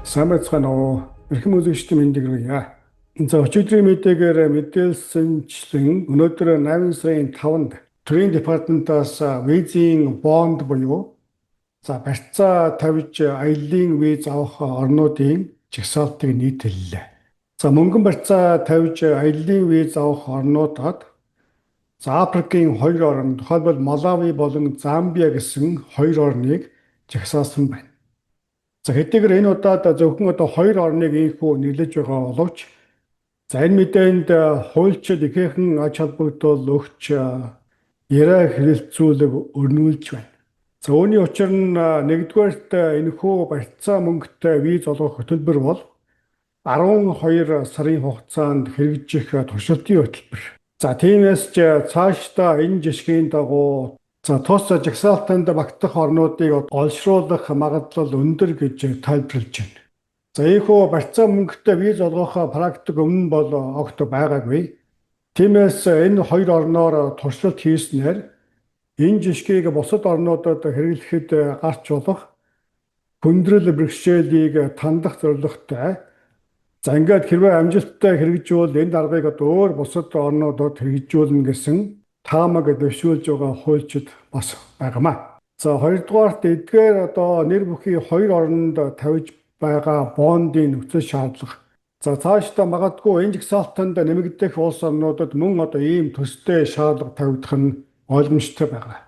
Сайн байцгаана уу? Эрхэм үзэгчдийн мэндийг хүргье. За, өчигдрийн мэдээгээр мэдээлсэнчлэн өнөөдөр 8 сарын 5-нд Төрийн департаментаас визийн bond буюу барьцаа тавьж аяллын виз авах орнуудын жагсаалтыг нийтэллээ. За, мөнгөн барьцаа тавьж аяллын виз авах орнуудад Африкийн хоёр орн, тухайлбал Малави болон Замбиа гэсэн хоёр орныг жагсаасан байна. За, хэдийгээр энэ удаад зөвхөн одоо хоёр орныг ийнхүү нэрлэж байгаа боловч энэ мэдээнд хуульчид ихээхэн ач холбогдол өгч яриа хэрэлцүүлэг өрнүүлж байна. За, үүний учир нь нэгдүгээрт энэхүү барьцаа мөнгөтэй виз олгох хөтөлбөр бол 12 сарын хугацаанд хэрэгжих туршилтын хөтөлбөр. За, тиймээс ч цаашдаа энэ жишгийн дагуу тус жагсаалтанд багтах орнуудыг олшруулах магадлал өндөр гэж тайлбарлаж байна. За, ийнхүү барьцаа мөнгөтэй виз олгох практик өмнө нь бол огт байгаагүй. Тиймээс энэ хоёр орноор туршилт хийснээр энэ жишгийг бусад орнуудад хэрэглэхэд гарч болох хүндрэл бэрхшээлийг тандах зорилготой. За, ингээд хэрвээ амжилттай хэрэгжүүл энэ даргаыг одоо өөр бусад орнуудад хэрэгжүүлнэ гэсэн таамаг дэвшүүлж байгаа хуульчид бас байгаамаа. За, хоёрдугаарт эдгээр одоо нэр бүхий хоёр оронд тавьж байгаа bond ын нөхцөл шаардлага. За, цаашдаа магадгүй энэ жагсаалтанд нэмэгдэх улс орнуудад мөн одоо ийм төстэй шаардлага тавигдах нь ойлгомжтой байгаа.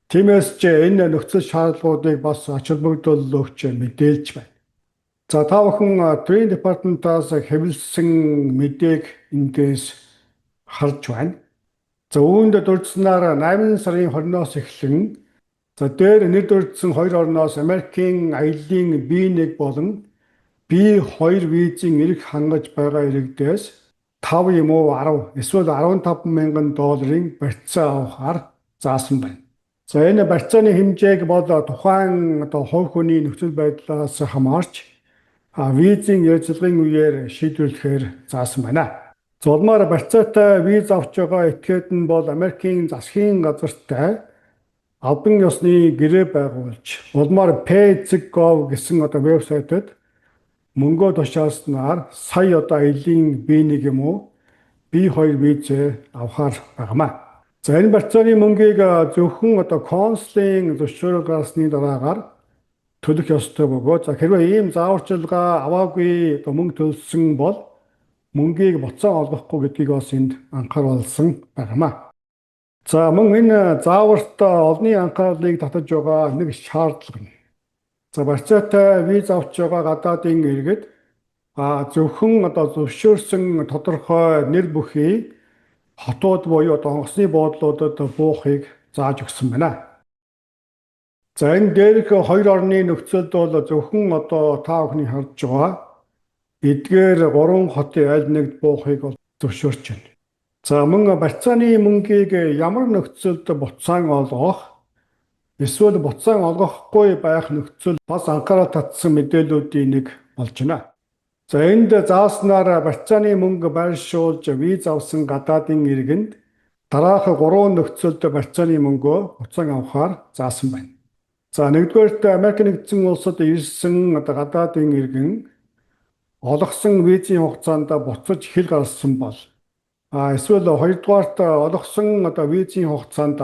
Тиймээс ч энэ нөхцөл шаардлагуудыг бас ач холбогдол өгч мэдээлж байна. За, та бүхэн Төрийн департаментаас хэвлэсэн мэдээг эндээс харж байна. За, үүнд дурдсанаар 8 сарын 20-оос эхлэн дээр нэр дурдсан хоёр орноос Америкийн аяллын B1 болон B2 визийн эрх хангаж байгаа иргэдээс 5 юм уу 10 эсвэл 15 мянган долларын барьцаа авахар заасан байна. За, энэ барьцааны хэмжээг бол тухайн одоо хувь хүний нөхцөл байдлаас хамаарч визийн ярилцлагын үеэр шийдвэрлэхээр заасан байна. Зулмаар барьцаатай виз авч байгаа этгээд нь бол Америкийн засгийн газартай албан ёсны гэрээ байгуулж, улмаар pay.gov гэсэн одоо вебсайтад мөнгөө тушаалснаар сая одоо аяллын B1 юм уу B2 визээ авахар байгаамаа. За, энэ барьцааны мөнгийг зөвхөн одоо консулын зөвшөөрөл гаргасны дараагаар төлөх ёстой бөгөөд хэрвээ ийм зааварчилгаа аваагүй одоо мөнгө төлсөн бол мөнгийг буцаан олгохгүй гэдгийг бас энд анхааруулсан байгаамаа. За, мөн энэ зааварт олонний анхаарлыг татаж байгаа нэг шаардлага нь. За, барьцаатай виз авч байгаа гадаадын иргэд зөвхөн одоо зөвшөөрсөн тодорхой нэр бүхий хотууд буюу одоо онгоцны буудлуудад буухыг зааж өгсөн байна. За, энэ дээрх хоёр орны нөхцөлд бол зөвхөн одоо та бүхний харж байгаа эдгээр гурван хотын аль нэгд буухыг бол зөвшөөрч байна. За, мөн барьцааны мөнгийг ямар нөхцөлд буцаан олгох эсвэл буцаан олгохгүй байх нөхцөл бас анхаарал татсан мэдээллүүдийн нэг болж байна. За, энд зааснаар барьцааны мөнгө байршуулж виз авсан гадаадын иргэнд дараах гурван нөхцөлд барьцааны мөнгөө буцаан авахар заасан байна. За, нэгдүгээрт Америк нэгдсэн улсад ирсэн одоо гадаадын иргэн олгосон визийн хугацаанд буцаж хэл гаргасан бол эсвэл хоёрдугаарт олгосон одоо визийн хугацаанд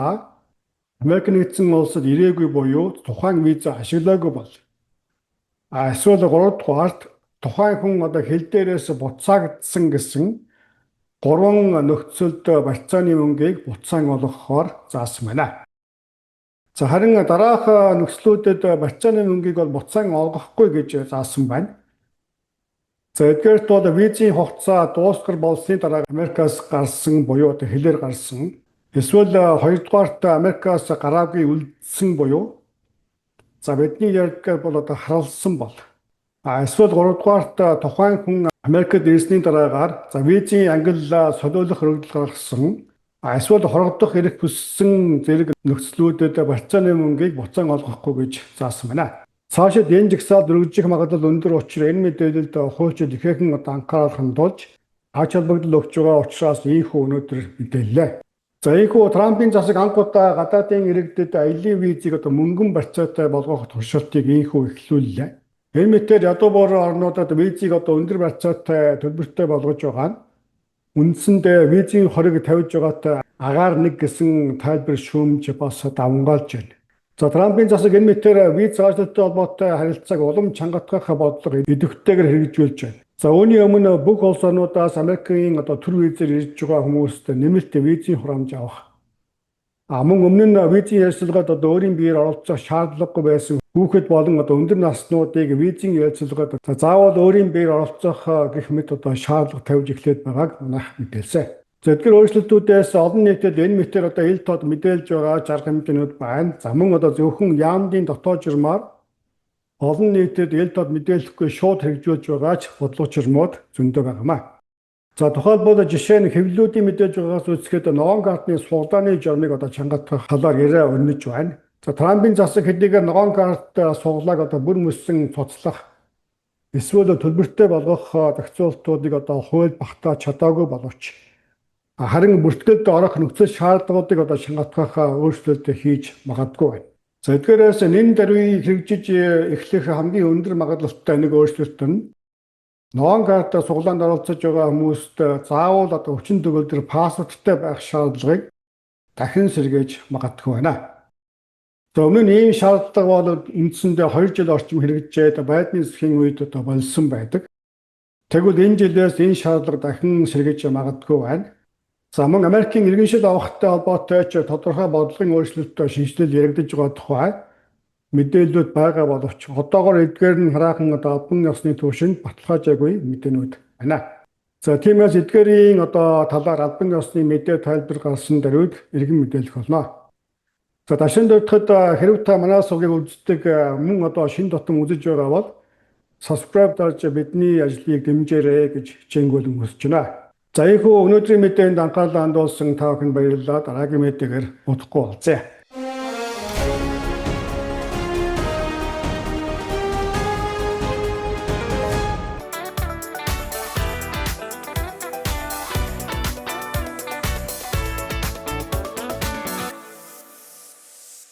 Америк нэгдсэн улсад ирээгүй буюу тухайн виз ашиглаагүй бол эсвэл гуравдугаарт тухайн хүн одоо хил дээрээс буцаагдсан гэсэн гурван нөхцөлд барьцааны мөнгийг буцаан олгохоор заасан байна. За, харин дараах нөхцлүүдэд барьцааны мөнгийг бол буцаан олгохгүй гэж заасан байна. За, эдгээрт бол визийн хугацаа дуусгар болсны дараа Америкаас гарсан буюу одоо хилээр гарсан, эсвэл хоёрдугаарт Америкаас гараагүй үлдсэн буюу бидний ярьдгаар бол одоо харалсан бол эсвэл гуравдугаарт тухайн хүн Америкт ирсний дараагаар визийн ангиллаа солиулах өргөдөл гаргасан, эсвэл хорогдох эрх хүссэн зэрэг нөхцлүүдэд барьцааны мөнгийг буцаан олгохгүй гэж заасан байна. Цаашид энэ жагсаалд өргөжих магадлал өндөр учраас энэ мэдээлэлд хуульчид ихээхэн одоо анхаарал хандуулж ач холбогдол өгч байгаа учраас ийнхүү өнөөдөр мэдээллээ. За, ийнхүү Трампын засаг анх удаа гадаадын иргэдэд аяллын визийг одоо мөнгөн барьцаатай болгох туршилтыг ийнхүү эхлүүллээ. Энэ мэтээр ядуу бор орнуудад визийг одоо өндөр барьцаатай төлбөртэй болгож байгаа нь үндсэндээ визийн хориг тавьж байгаатай агаар нэг гэсэн тайлбар шүүмж бас давамгайлж байна. За, Трампын засаг энэ мэтээр виз цаашлалтай холбоотой харилцааг улам чангатгах бодлого идэвхтэйгээр хэрэгжүүлж байна. За, үүний өмнө бүх улс орнуудаас Америкийн одоо төр визээр ирж байгаа хүмүүст нэмэлт визийн хураамж авах. А мөн өмнө нь визийн ярилцлагад одоо өөрийн биеэр оролцох шаардлагагүй байсан хүүхэд болон одоо өндөр наснуудыг визийн ярилцлагад заавал өөрийн биеэр оролцох гэх мэт одоо шаардлага тавьж эхлээд байгааг манайх мэдээлсэн. За, эдгээр өөрчлөлтүүдээс олон нийтэд энэ мэтээр одоо ил тод мэдээлж байгаа арга хэмжээнүүд байна. За, мөн одоо зөвхөн яамдын дотоод журмаар олон нийтэд ил тод мэдээлэхгүй шууд хэрэгжүүлж байгаа ч бодлого журмууд зөндөө байгаа юм аа. За, тухайлбал жишээ нь хэвлэлүүдийн мэдээж байгаагаас үзэхэд ногоон картны сугалааны журмыг одоо чангатгах талаар яриа өрнөж байна. За, Трампын засаг хэдийгээр ногоон карт сугалааг одоо бүр мөссөн цуцлах эсвэл төлбөртэй болгох зохицуултуудыг одоо хууль багтааж чадаагүй боловч харин бүртгэлд орох нөхцөл шаардлагуудыг одоо чангатгах өөрчлөлт хийж магадгүй байна. За, эдгээрээс нэн даруй хэрэгжиж эхлэх хамгийн өндөр магадлалтай нэг өөрчлөлт нь ногоон карт сугалаанд оролцож байгаа хүмүүст заавал одоо хүчин төгөлдөр паспорттой байх шаардлагыг дахин сэргээж магадгүй байна. За, өмнө нь ийм шаардлага бол үндсэндээ 2 жил орчим хэрэгжээд Байдны засгийн үед одоо болсон байдаг. Тэгвэл энэ жилээс энэ шаардлага дахин сэргээж магадгүй байна. За, мөн Америкийн иргэншил авахтай холбоотой ч тодорхой бодлогын өөрчлөлтөд шинэчлэл яригдаж байгаа тухай мэдээллүүд байгаа боловч одоогоор эдгээр нь хараахан одоо албан ёсны түвшинд баталгаажаагүй мэдээнүүд байна. За, тиймээс эдгээрийн одоо талаар албан ёсны мэдээ тайлбар гарсан даруйд эргэн мэдээлэх болно. За, дашин дурдахад, хэрв та манай сувгийг үздэг, мөн одоо шинэ тутам үзэж байгаа бол subscribe дарж бидний ажлыг дэмжээрэй гэж хичээнгүйлэн хүсэж байна. За, ийнхүү өнөөдрийн мэдээнд анхаарлаа хандуулсан та бүхэнд баярлалаа. Дараагийн мэдээгээр удахгүй уулзъя.